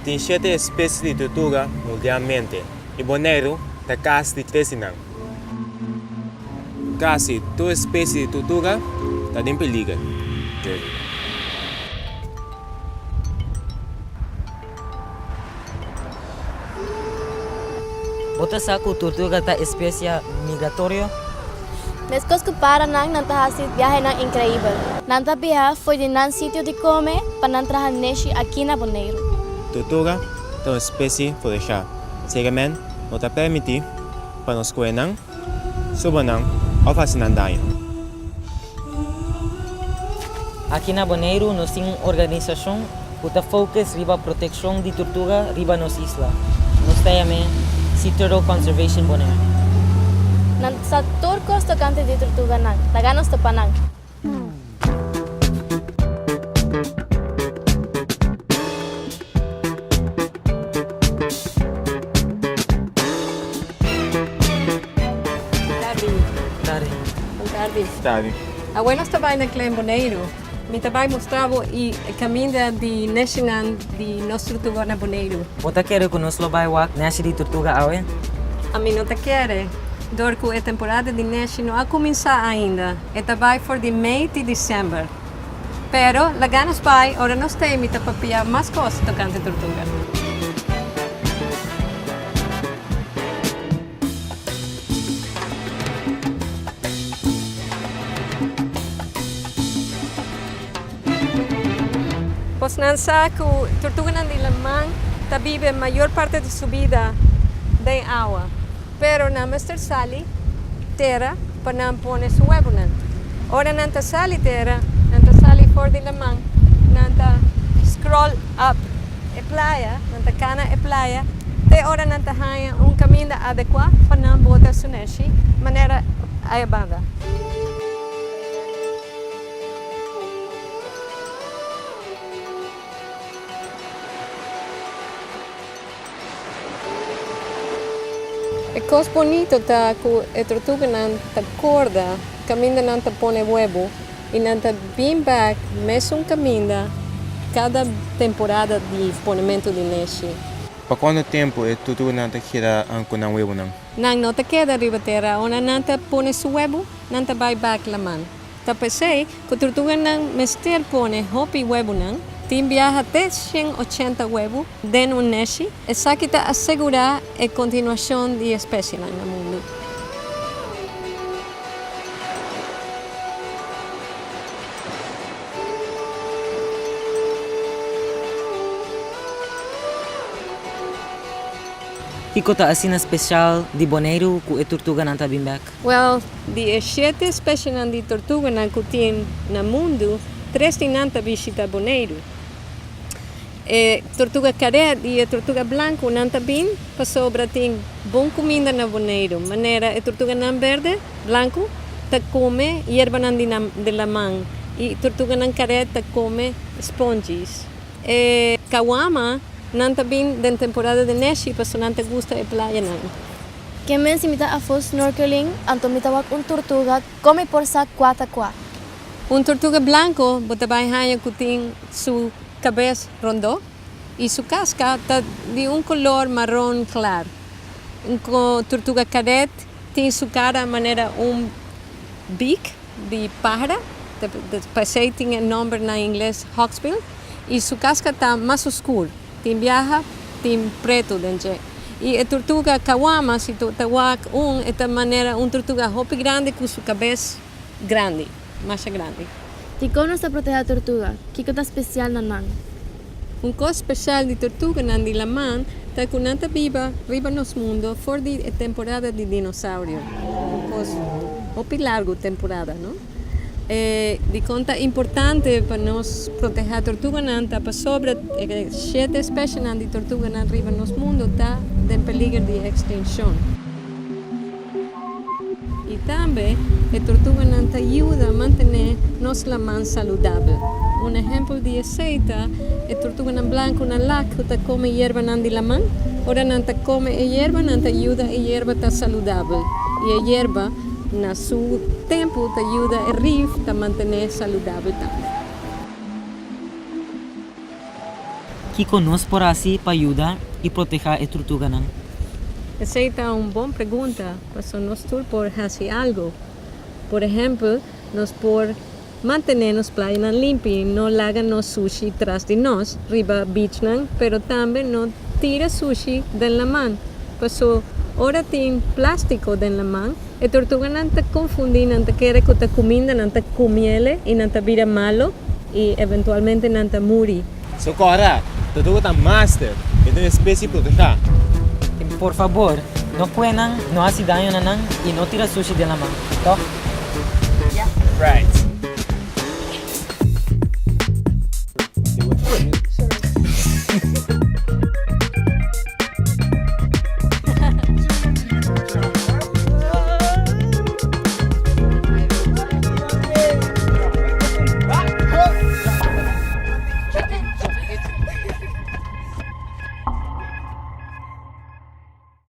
Tin shete espesie di turtuga mundialmente i Boneiru ta kas di tres di nan. Kasi tur espesie di turtuga ta den peliger. Bo ta sa ku turtuga ta espesie migratorio? Meskos ku paranan, nan ta hasi biahenan inkreibel. Nan ta biaha for di nan sitio di kome pa nan traha neshi aki na Boneiru. Tortuga ta un espesie foreshá. Segamen no ta permití pa nos kohe nan, suba nan òf hasi nan daño. Aki na Boneiru nos tin un organisashon ku ta focus riba protekshon di turtuga riba nos isla. Nos ta yam'é Sea Turtle Conservation Bonaire. Nan sa tur kos tokante di turtuganan. Laga nos topa nan. Tardi. Tardi. Bon tardi. Tardi. Awe nos ta bai na Klein Boneiru. Mi ta bai mustra bo e kaminda di neshinan di nos turtuga na Boneiru. Bo ta kere ku nos lo bai wak neshi di turtuga awe? Ami no ta kere. Dor ku e temporada di neshi no a kuminsá ainda. E ta bai for di mei ti disèmber. Pero, laga nos bai, ora nos ta ei mi ta papia mas kos tokante turtuga. Bosnan sa ku tortuganan di laman ta biba mayor parti di su bida den awa, pero nan mester sali tera pa nan pone su webonan. Ora nan ta sali tera, nan ta sali for di laman, nan ta scroll up e playa, nan ta kana e playa te ora nan ta haña un kaminda adekuá pa nan bota su neshi manera aya banda. E kos bonito ta ku e tortuganan ta korda kaminda nan ta pone webu i nan ta bin bek mesun kaminda kada temporada di ponementu di neshi. Pa kuantu tempu e tortuganan ta keda ku nan webunan? Nan no ta keda riba tera. Ora nan ta pone su webu, nan ta bai bek laman. Ta p'esei ku turtuganan mester pone hopi webunan, tin biaha te 180 webu den un neshi. Esaki ta asegurá e kontinuashon di espesienan na mundu. Kiko ta asina spesial di Boneiru ku e turtuganan ta bin bèk? Wèl, di e shete espesienan di tortuganan ku tin na mundu, tres di nan ta bishita Boneiru. E tortuga karèt i e tortuga blanku nan ta bin pasobra tin bon kuminda na Boneiru, manera e tortuganan bèrdè, blanku, ta kome yerbanan di di laman i tortuganan karèt ta kome sponges. E kawama nan ta bin den temporada di neshi pasobra nan ta gusta e playanan. Ke men si mi ta afó snorkeling anto mi ta wak un turtuga kon mi por sa kua ta kua? Un turtuga blanko bo ta bai haña ku tin su kabes rondó i su kaska ta di un kolor maron klar. Un turtuga karet tin su kara manera un bik di pahara, p'esei tin e nòmber na ingles hawksbill, i su kaska ta mas oskur, tin biaha tin pretu den dje. I e turtuga kawama, si bo ta wak un, e ta manera un turtuga hopi grandi ku su kabes grandi, masha grandi. Dikon nos ta protehá tortuga? Kiko ta spesial na nan? Un kos spesial di tortuganan di laman ta ku nan ta biba riba nos mundo for di e temporada di dinosaurio. Un kos hopi largu temporada, no? E dikon ta importante pa nos protehá tortuganan ta pasobra e shete espesienan di tortuganan riba nos mundo ta den peliger di ekstinshon. I tambe e tortuganan ta yuda mantené nos laman saludabel. Un ehèmpel di esei ta e tortuganan blanku na lak ku ta kome yerbanan di laman. Ora nan ta kome e yerba, nan ta yuda e yerba ta saludabel. I e yerba na su tempu ta yuda e rif ta mantené saludabel tambe. Kiko nos por hasi pa yuda i protehá e turtuganan? Esei ta un bon pregunta, paso nos tur por hasi algu. Por ehèmpel, nos por mantené nos playanan limpi, no laga nos sushi tras di nos, riba beachnan, pero tambe no tira sushi den laman. Paso ora tin plástiko den laman, e turtuganan ta konfundí, nan ta kere ku ta kuminda, nan ta kumié i nan ta bira malu i eventualmente nan ta muri. So kòrda, turtuga ta master, e ta un espesie protehá. Por fabor, no kue nan, no hasi daño na nan i no tira sushi den laman. Toch? Right.